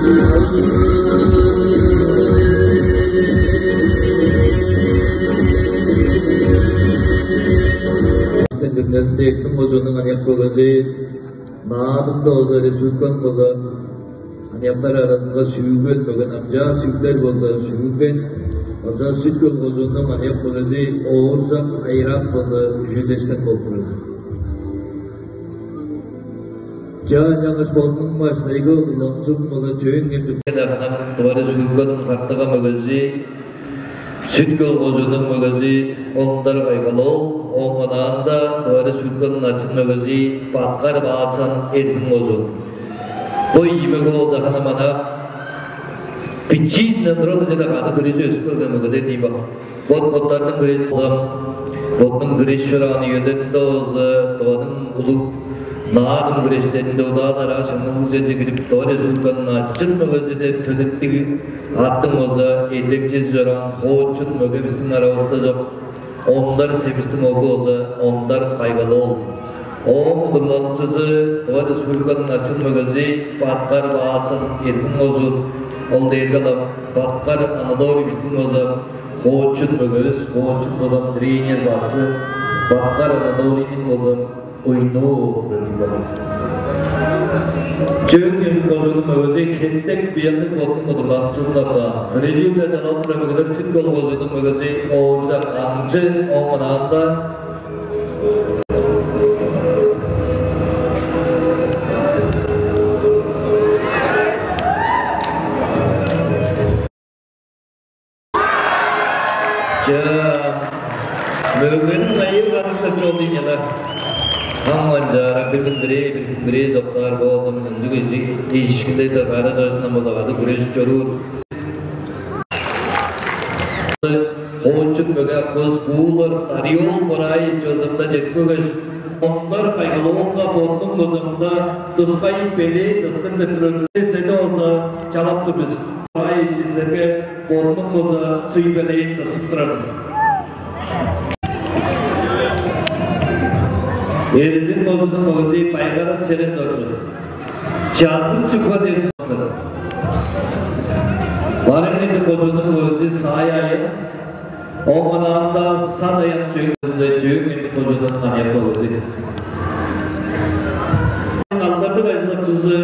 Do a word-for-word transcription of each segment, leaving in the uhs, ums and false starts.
Хүндүлүг Эрзин кожууннуң аныяк мөгези, Наадымда болза, республиканың болза аныяктар аразынга сүүрген мөге, ынчаар сүүрген болза, сүүрген база Сүт-Хөл кожууннуң аныяк мөгези Ооржак Айрат болза, үжүлешкен болуп турар. Чаа, ынчангаш бодунуң баштайгы уламчылын болза, чөөн кемчик. Тыва Республиканың Хартыга мөгези, Сүт-Хөл кожууннуң мөгези Ондар Кайгал-оол, ооң ынаанда Тыва Республиканың начын мөгези Баткар Баасан, Эрзин кожуун. Бо ийи мөге болза ханам ана бичиизинден тура-ла чеде кады хүрежип өсүп келген мөгелер дийин бак. Бот-боттарының хүрежи болза, боттуң хүреш чораан үелеринде болза, Тываның улуг Наадым хүрештеринде удаа-дараа шаңналдыг черже кирип, Тыва Республиканың начын мөгези деп төлептиг аттың болза эдилекчизи чораан хоочун мөге бистиң аравыста чок. Ондар Семистиң оглу болза Ондар Кайгал-оол. Ооң удурланыкчызы Тыва Республиканың начын мөгези Баткар Баасан, Эрзин кожуун. Ол дээрге-ле Баткар Анатолий бистиң болза хоочун мөгевис, хоочун болза тренер башкы Баткар Анатолийниң болза ойноо болуп турар. Чөөн кемчик кожууннуң мөгези Хемтек Буянныг боттуң удурланыкчызын каптаан. Хүрежи-биле чалап турар мөгелер Сүт-Хөл кожууннуң мөгези Ооржак Аңчы, ооң ынаанда. Чаа, мөгениң айыы кадыктыг чол ийин але. Ам ынчаарга бирдиң бирээ, бирдиң бирээ соктаар болзун, ындыг эжи-, эжишкиннерде кара чажындан болза кады хүрежип чоруур. Хоочун мөге акывыс Куулар Дарий-оол Бораевич база мында чедип келгеш, Ондар Кайгал-оолга бодунуң база мында тускай белээ тыпсын деп турар. Силерни болза чалап тур бис. Бораевич, силерге бодунуң болза суй белээ тыпсып турар. Эрзин кожууннуң мөгези Байгара Серен-Доржу. Чазыр Чүгбат, Эрзин. Барыын-Хемчик кожууннуң мөгези Саая Аян. Ооң ынаанда Сан Аян, Чөөн-Хемчик кожууннуң аныяк мөгези. Алдарлыг ажылдакчызы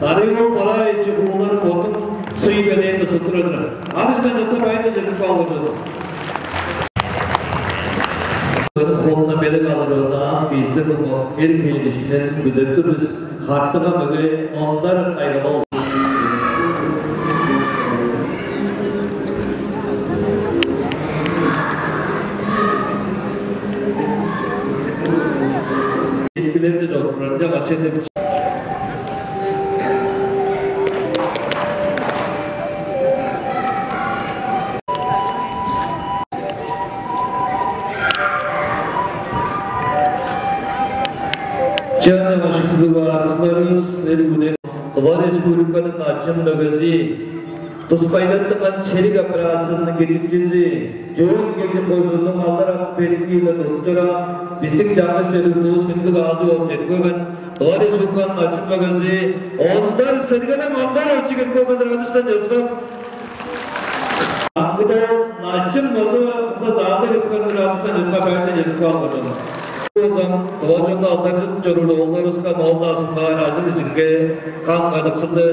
Дарий-оол Бораевич Куулар бодунуң суй белээ тыпсып турар. Адыштан чыса байда чедип каалыңар. Холунга белек алыр база аас-кежиктер болган эр хевирлиг кижилерин күзеп тур бис. Хартыга мөге Ондар Кайгал-оол. Эткилерде чок турар, чагаш чедип. Чаа, башкы кылып аарыгларывыс, силер үне. Тыва Республиканың начын мөгези, тускайлаттынган шериг операциязының киржикчизи, Чөөн-Хемчик кожууннуң алдар ат белдии-биле тудуп чораан, бистиң чаңгыс чер-чурттуувус хүндүлүг аалчы болуп чедип келген, Тыва Республиканың начын мөгези Ондар Сергелең Ондарович кирип келген-дир, адыштан чыскап. Аңгыда начын болза, мында залда кирип келген-дир, адыштан чыскап, бээртен чедип каалыңар. Болза, Тыва чонну алдаржыдып чоруур оолдарывыска, ноолдаа сыңгаар ажыл-ижинге, каң кадыкшылды.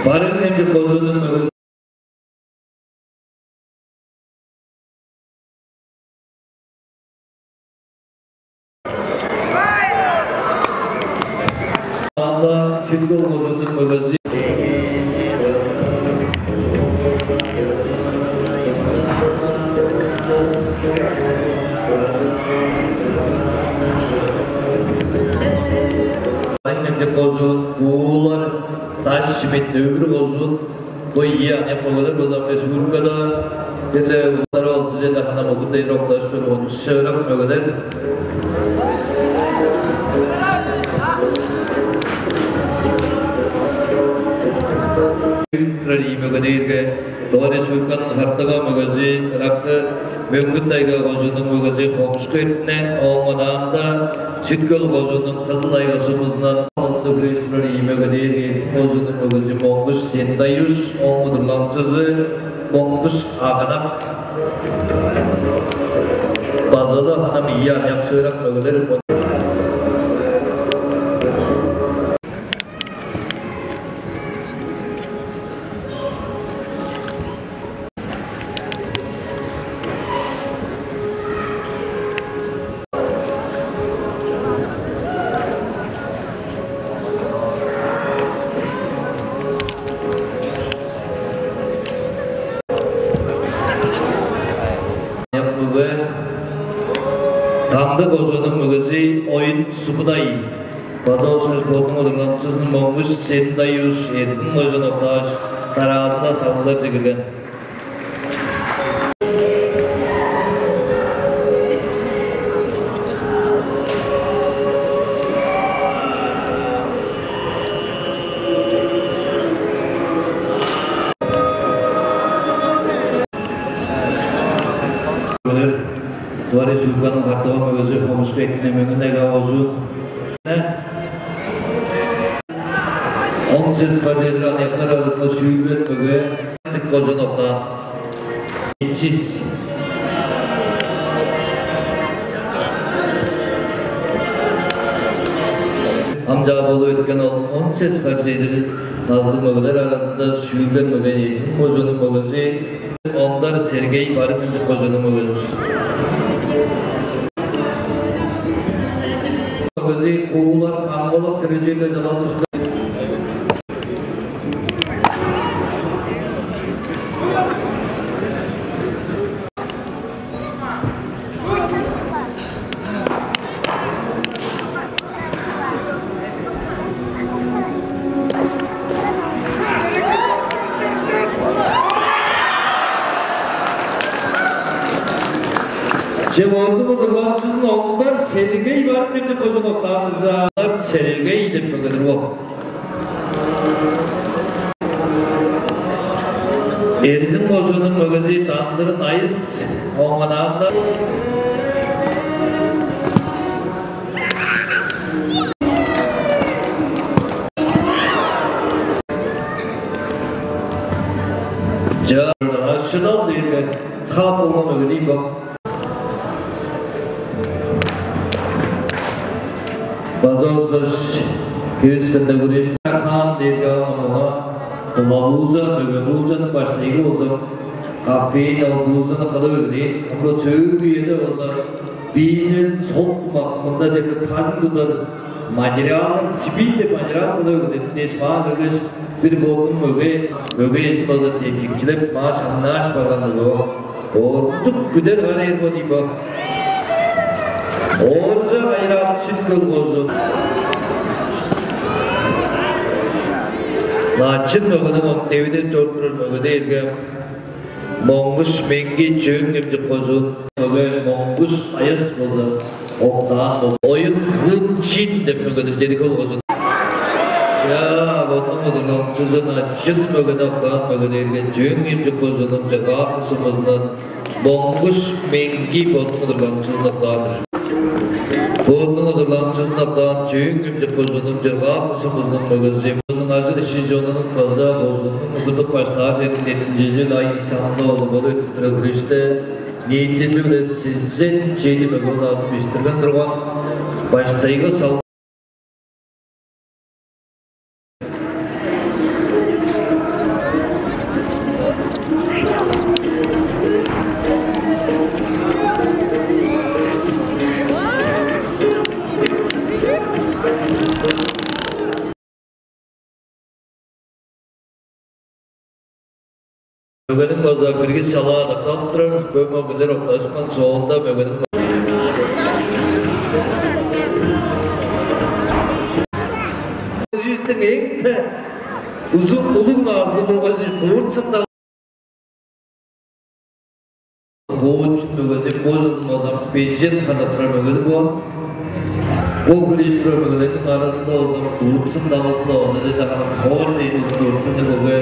Барыын-Хемчик кожууннуң мөгези. Анда Сүт-Хөл кожууннуң мөгези. Барыын-Хемчик кожуун, Куулар, Даш-Шимит, Өвүр кожуун. Бо ийи аныяк мөгелер болза республикада черле улустар болза, черле хана болгун дээр окташ чоруур шыырак мөгелер. Турар ийи мөге дээрге Тыва Республиканың Хартыга мөгези, ыракы Мөңгүн-Тайга кожууннуң мөгези Хомушку Эртине, ооң ынаанда Сүт-Хөл кожууннуң Кызыл-Тайга сумузундан алды хүрежип турар ийи мөге дээрге Эрзин кожууннуң мөгези Монгуш Сендаюш, ооң удурланыкчызы Монгуш Аганак. База-ла ханам ийи аныяк шыырак мөгелер. Мөге, Таңды кожууннуң мөгези Оюн Субудай. База ол шыгыш бодунуң удурланыкчызын Монгуш Сендаюш, Эрзин кожуун октааш, дараазында салыгларже кирген. Тыва Республиканың Хартыга мөгези Хомушку Эртине, Мөңгүн-Тайга кожуун. Он сес хар чедир аныяктар аразында шүүлбээн мөге Таңды кожуун октаан. Ам чаа болуп эрткен ол он сес хар чедир назылыг мөгелер аразында шүүлбээн мөге Эрзин кожууннуң мөгези Ондар Сергей, Барыын-Хемчик кожууннуң мөгези. Мөгези Куулар Камгалак, Киржиилге чалалдышты. Че, бодунуң удурланыкчызын Ондар Сергей, Барыын-Хемчик кожуун октаан-дыр. Ондар Сергей деп билдирер бо. Эрзин кожууннуң мөгези Данзырын Айыс, ооң ынаанда. Чаа, шыдал дээрге халап болган мөге дийин бо. База ышкаш кээскенде хүреш хаан дээрге аңаа Кула Бууза, Мөге Буузаның баштайгы болза, кафейн ол буузаны кылып эгелээн. Ында сөөлгү үеде болза, биинен сол кумак мында черде тажын тудар материалдар, сибит деп материал кылып эгелээн дээш, маа келгеш, бир бодум мөге, мөге эжим болза, демчикчилеп, маа шаңнааш барган-дыр бо. Оорунчук күдер карайыр бо дий бо. Ооржа кайраан чит кылгозу. Начын мөгенең октевиден чоруп турар мөге дээрге Моңгуш Меңги, Чөөн-Хемчик кожуун, мөге Моңгуш Аяс болза октаан болду. Оюн Лун Чин деп мөгедир, чедиги болгазын. Чаа, бодунуң удурланыкчызын, чыт мөгени октаан мөге дээрге Чөөн-Хемчик кожууннуң Чыргак сумузундан Моңгуш Меңги бодунуң удурланыкчызын октаан. Бодунуң удурланыкчызын октаан Чөөн-Хемчик кожууннуң Чыргак сумузунуң мөгези. Бодунуң ажыр-ишчи чонунуң база кожууннуң удуртуп баштаар черин эртинчежил ай санында олурбалы өтүп турар хүреште ниитизи-биле сезен чеди мөге-даа бижиттирген турган. Баштайгы сал- Мөгениң база бирги салаа адаптап турар, бо мөгелер октажыпкан соонда мөгениң Иисустуң эң-не узун улуг назылы болгаш дурт сында. Хоочун мөгези бо чылдың база бежен хандыртырар мөгези бо. Бо хүрежип турар мөгелерниң аразында болза дурт сындавазында ону деже ханам хоор дейн узун дурт сынчы мөге.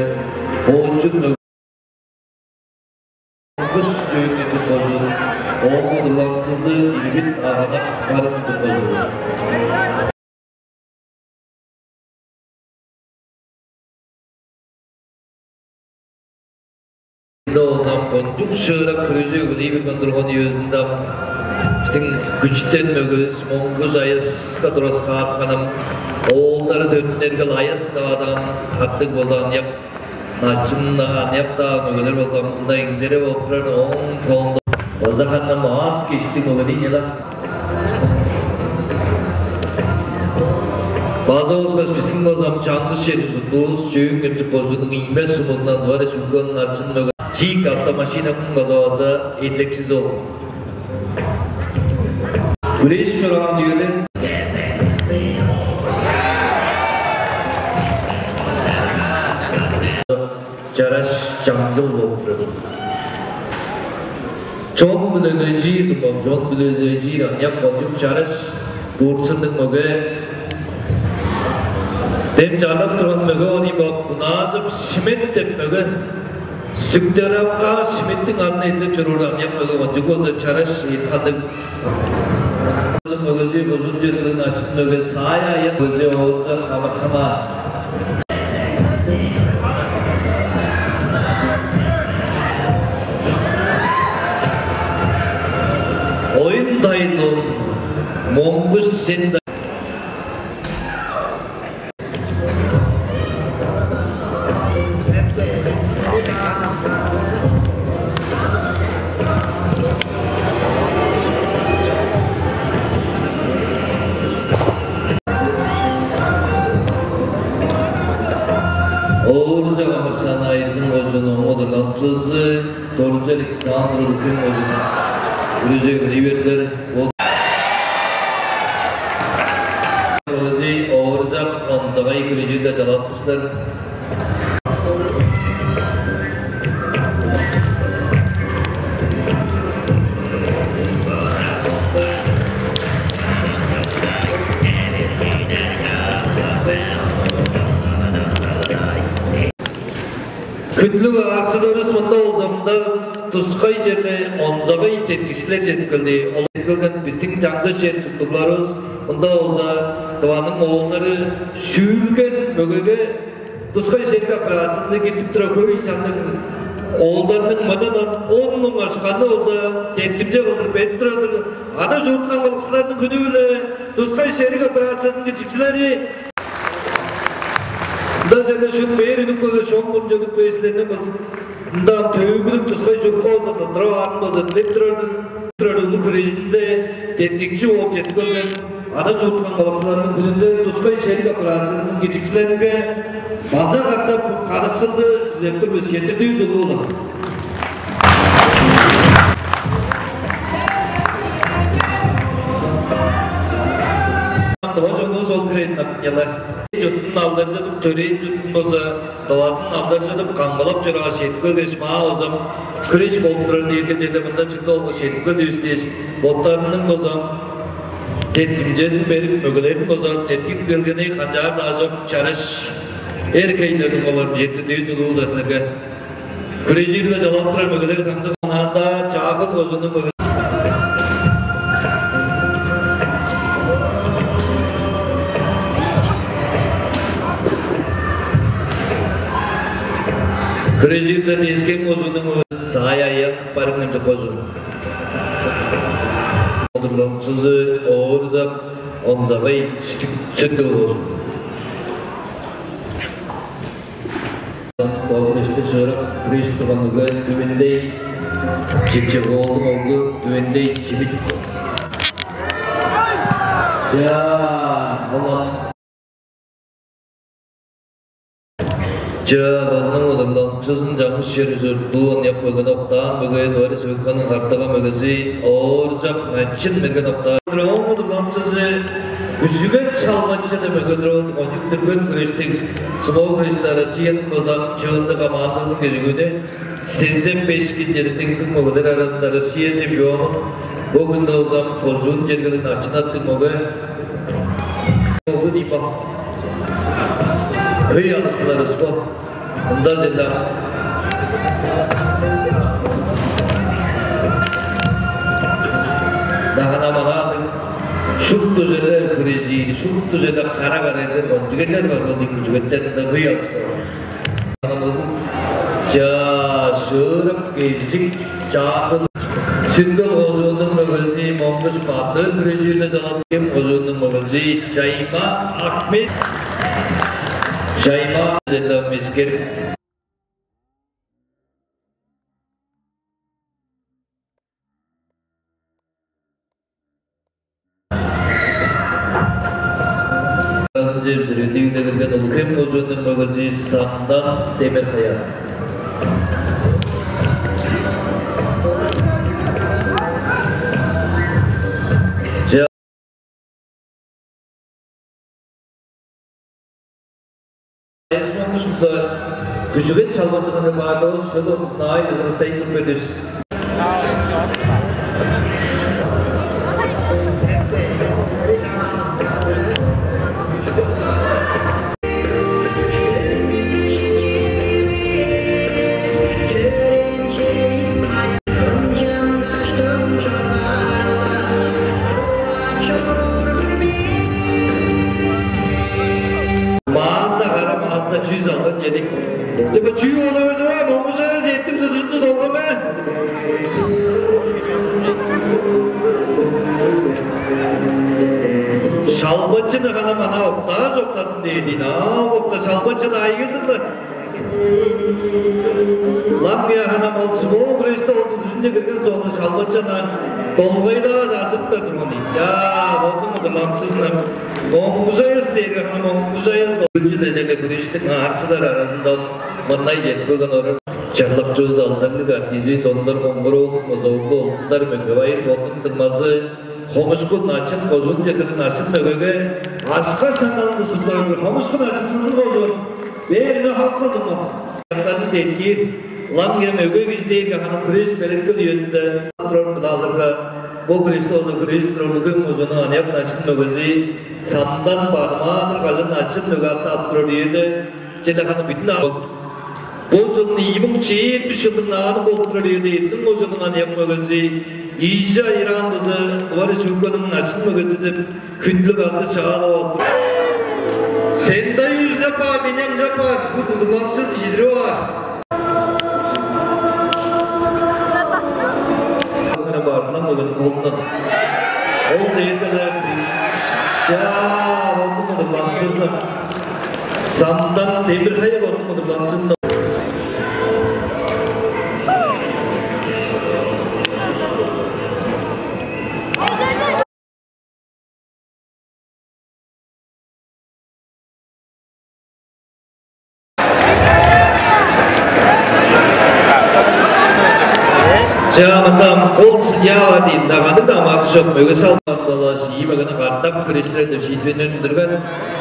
Хоочун мөге. Ооң удурланыкчызы Ирбит Аганак Барыын-Дыгы. Ында болза кончуг шыырак хүрежи өгүлей берген турган үезинде ам бистиң күчүтен мөгевис Монгуш Аяска тураскааткан, ам оолдары төрүттүнерге-ле Аяс деп адаан, каттыг болду, аныяк, начын, аныяк-даа мөгелер болду, ам мында эңдере болуп турар. Ооң соонда база ханнам аас кештиг мөгелейн-не-ла. База ышкаш бистиң база ам чаңгыс черни чурттуувус, Чөөн-Хемчик кожууннуң Иймес сумузундан Дывара Сүлгениң начын мөге чиик автомашинаның база эдилекчизи ол. Хүрежип чораан үелер чараш чаңчыл болуп турар. Чон-биле үлежир, дуңмам, чон-биле үлежир, аныяк кончуг чараш турцияның мөге. Дем чарлап турган мөге ол ийин бо, Кунаажып Шимет деп мөге. Сүктерапка Шиметтиң адын эдилеп чоруур аныяк мөге, кончуг болза чараш, ийи хандыг. Мөгези, бузун чергелиг начын мөге Саая Аян, мөгези Ооржак Амырсанаа. Оюн тайылбыр, Монгуш сен. Ооржак Амырсанаа, Эрзин кожууннуң, ооң удурланыкчызы Доржу Александр Үлкен кожуун. Хүрежи риверлер. Ол Ооржак Онзагай хүрежирге чалап тур силер. Хүндүлүг аарыкчыларывыс, мында болза, мында тускай черле онзагай деткикчилер чедип келди. Олар чедип келген бистиң чаңгыс чер чурттугларывыс, мында болза Тываның оолдары шүүлген мөгеге тускай шериг операциязынче киржип турар хөй санныг оолдарның мурнундан он муң акшаны болза деткимче кылдыр берип турар-дыр. Ада-чурт камгалакчыларының хүнү-биле тускай шериг операциязының киржикчилери. Ында черле шуут бээр үнүп келгеш, чон мурнунче үнүп кээр силерниң болза, ында төөгүлүг тускай чурукка болза тырттырып аарын болза дилеп турар-дыр. Турар улуг хүрежинде деткикчи бооп чедип келген ада-чурт камгалакчыларының хүнүнде тускай шериг операциязының киржикчилеринге база катап кадыкшылды дилеп тур бис, четтирдивис улуу-биле. Тыва чонувус ол хире ынак-ла. Чуртун алдаржыдып, төрээн чуртун болза, Тывазын алдаржыдып, камгалап чорааш, чедип келгеш, маа болза хүреш болуп турар дээрге, черле мында чыгда болгаш чедип келдивис дээш, боттарының болза деткимчезин берип, мөгелерин болза деткип келгени канчаар-даа чок, чараш эр-хейлерниң олар. Четтирдивис улуу-биле силерге. Хүрежирге чалап турар мөгелер, кандыг онаанда Чаагыл кожууннуң мөгези. Хүрежирге Тес-Хем кожууннуң мөгези Саая Аян, Барыын-Хемчик кожуун. Удурланыкчызы Ооржак Онзагай, Сүт-, Сүт-Хөл кожуун. Бо хүреште шыырак хүрежип турган мөге Дүвендей Чечек-оолдуң оглу Дүвендей Чимит. Чаа, олар. Чаа, бодунуң удурланыкчызын чаңгыс черже чурттуун, аныяк мөгени октаан мөге Дывара Сүлгениң картыга мөгези Ооржак Начын Мерген октаан. Ооң удурланыкчызы Күжүгет Шалбанчы деп мөге-дир ол, кончуг дүрген хүрештиг, сумо хүреште Россияның база чыынды командазының кежигүнү, сезен беш кило чедириниң мөгелер аразында Россия чемпиону, бо хүнде болза кожуун чергелиг начын аттыг мөге. Бо хүн ийин бо. Хөй алыштыларывыс бо. Ында чедип. Анаадыг шупту черле хүрежир, шупту черле кара-кара эдер, кончуг эдер бар болду, күчүгеттеринде хөй алышты. Чаа, шыырып кежик чаакын. Сүт-Хөл кожууннуң мөгези Монгуш Батыр хүрежирде чалап кем кожууннуң мөгези Чайма Ахмет. Чайма деди мискер. Ынча бизер өндүгүнде кирген улуг-хем кожууннуң мөгези Самдан Демир-Кая. Эсмон кушумда күжүген чалбачыганы баадавыс шыдыл наай дылгыстайын бердивис. Маазда хара, маазда чүс алган чедик. Типа чүү болуп эрди бе? Моңгужа эс эптиг тудунду долган бе? Шалбачыны хана мана октааш октадым дээр дейн. Аа, окта шалбачыны айгырдым да. Лам кыя хана ол Симон Христа ол дүжүнче кирген соонда шалбачыны долгайлааш ажырып бер турган дейн. Чаа, болдуң удурланчызын ам. Моңгужа эс дээрге хана моңгужа эс. Күлчү неделе күрүштүк аарчылар аразында мындай чедип келген орар. Чарлакчывыс алдарлыг артизивис Ондар Моңгур оглу, муза оглу Ондар Мөңгебайыр бодун дыңмазы Хомушку Начын кожуун чергелиг Начын мөгеге ашка шаңналын тусуптар Хомушку Начын кожуун берине халкы дыңмам. Яктарын деткиир лам кем өге кижидээрге ханы хрис белеткел үезинде турар мыдааларга бо Христозу Христ турарлыг өң узуну аныяк Начын мөгези Самдан Бадымаадыр кажан Начын мөге аттаап турар үеде чеде ханы бүтүн аар. Бо чылын ийи муң чээрби чылдың нааны болуп турар үеде Эрзин кожууннуң аныяк мөгези Ийже Айраан база Тыва Республиканың Начын мөгези деп хүндүлүг ады чаалап алды. Сен-даа үрүлеп каар, мен амчап каар, шуут удурланыкчызы чидирип аар. Ынчан баарзындан мөгениң холундан. Ол дээрде-ле чаа болду удурланыкчызы. Самдан Демир-Кая болду удурланыкчызын. Чаа, мында кол судья бар дейм, даганы-даа амгы чок, мөге салбаан-даа, ийи мөгени катап хүрежир деп шиитпирлерин үндүрген.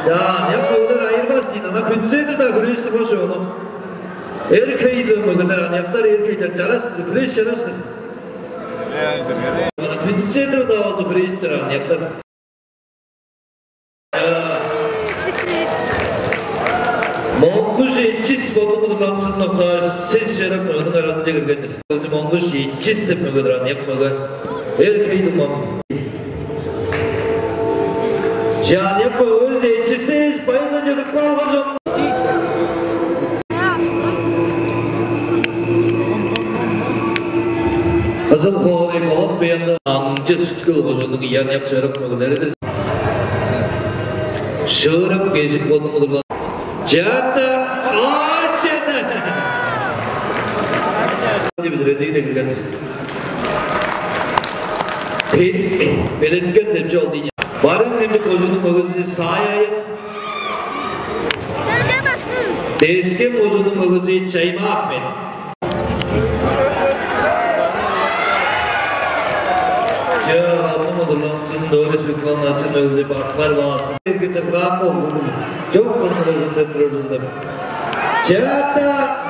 Чаа, аныяк мөгелер айырбас дейн, ана хүнзедир-даа хүрежир бо чону. Эр хейле мөгелер, аныяктар эр хейле, чараш-тыр, хүреш чараш-тыр. Ана хүнзедир-даа болза хүрежир-дир аныяктар. Моңгуш Эчис болду мурнунчузунуң-даа сес чырык мөгениң аразынче кирген-дир. Өзү Моңгуш Эчис деп мөге-дир, аныяк мөге. Эр хей дуңмам. Чаа, аныяк мөге, өзү Эчис байырдан чыдып калган чон. Кызыл хоорай болот буянда аңчы Сүт-Хөл кожууннуң ийи аныяк чырык мөгелери-дир. Шыырып кежип бодун удурлан. Чаатта аачене. Бизер эдиги дегилген. Белеткен деп чол дейни. Барыын Хемчик кожууннуң мөгези Сааяйын. Дээскем кожууннуң мөгези Чаймаах мен. Чаа, алды мудурланчын, дөрү сүкланчын, өзү бакпар баасы. Эрге чыргаак болгунум. Чок кылдыр деп турар деп. Чаата,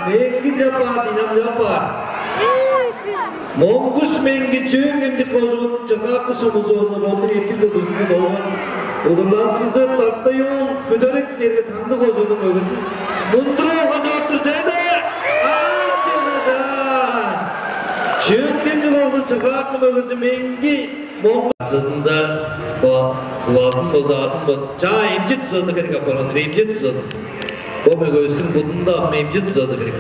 меңги чапаар, динам чапаар. Моңгуш меңги чөөн кемчик кожуун чыргаакы сумузуунда болдур эки тудузунда болган. Удурланчызы Тартайоол Күдерек дээрге таңды кожуунуң мөгүзүн. Мундур болган чоруптур чеде. Ачылыда. Чөөн кемчик болгун чыргаакы мөгүзү меңги. Моң чызында бо дувазын бо заатын бо чаа эмчи тузазы керек апарган, эмчи тузазы. Бо мөгөстүң будунда ам эмчи тузазы керек.